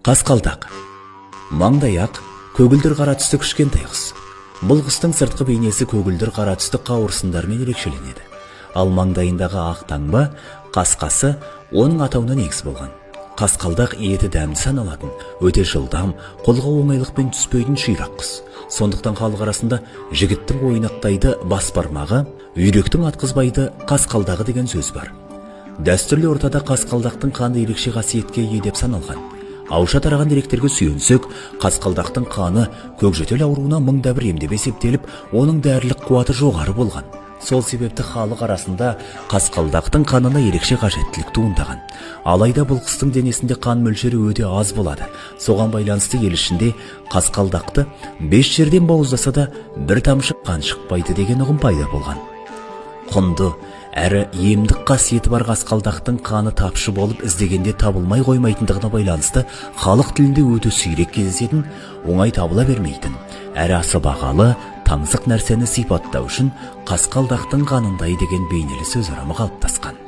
Қасқалдақ. Маңдайы ақ, көгілдір қара түсті кішкентай құс. Бұл құстың сыртқы бейнесі көгілдір қара түсті қауырсындармен ерекшеленеді. Ал маңдайындағы ақ таңба, қасқасы оның атауына негіз болған. Қасқалдақ еті дәмді саналатын, өте жылдам, қолға оңайлықпен түспейтін ширақ құс. Сондықтан халық арасында жігіттің ойнақтайды бас бармағы, үйректің атқызбайды қасқалдағы деген сөз бар. Дәстүрлі ортада қасқалдақтың қаны ерекше қасиетке ие деп саналған. Ауызша тараған деректерге сүйенсек, қасқалдақтың қаны көкжөтел ауруына мыңда бір емдеп есептеліп, оның дәрілік қуаты жоғары болған. Сол себепті халық арасында қасқалдақтың қанына ерекше қажеттілік туындаған. Алайда бұл құстың денесінде қан мөлшері өте аз болады. Соған байланысты ел ішінде қасқалдақты 5 жерден бауыздаса да бір тамшы қан шықпайды деген ұғым пайда болған. Құнды әрі емдік қасиеті бар қасқалдақтың қаны тапшы болып іздегенде табылмай қоймайтындығына байланысты халық тілінде өте сирек кездесетін, оңай табыла бермейтін, әрі аса бағалы таңсық нәрсені сипаттау үшін қасқалдақтың қанындай деген бейнелі сөз орамы қалыптасқан.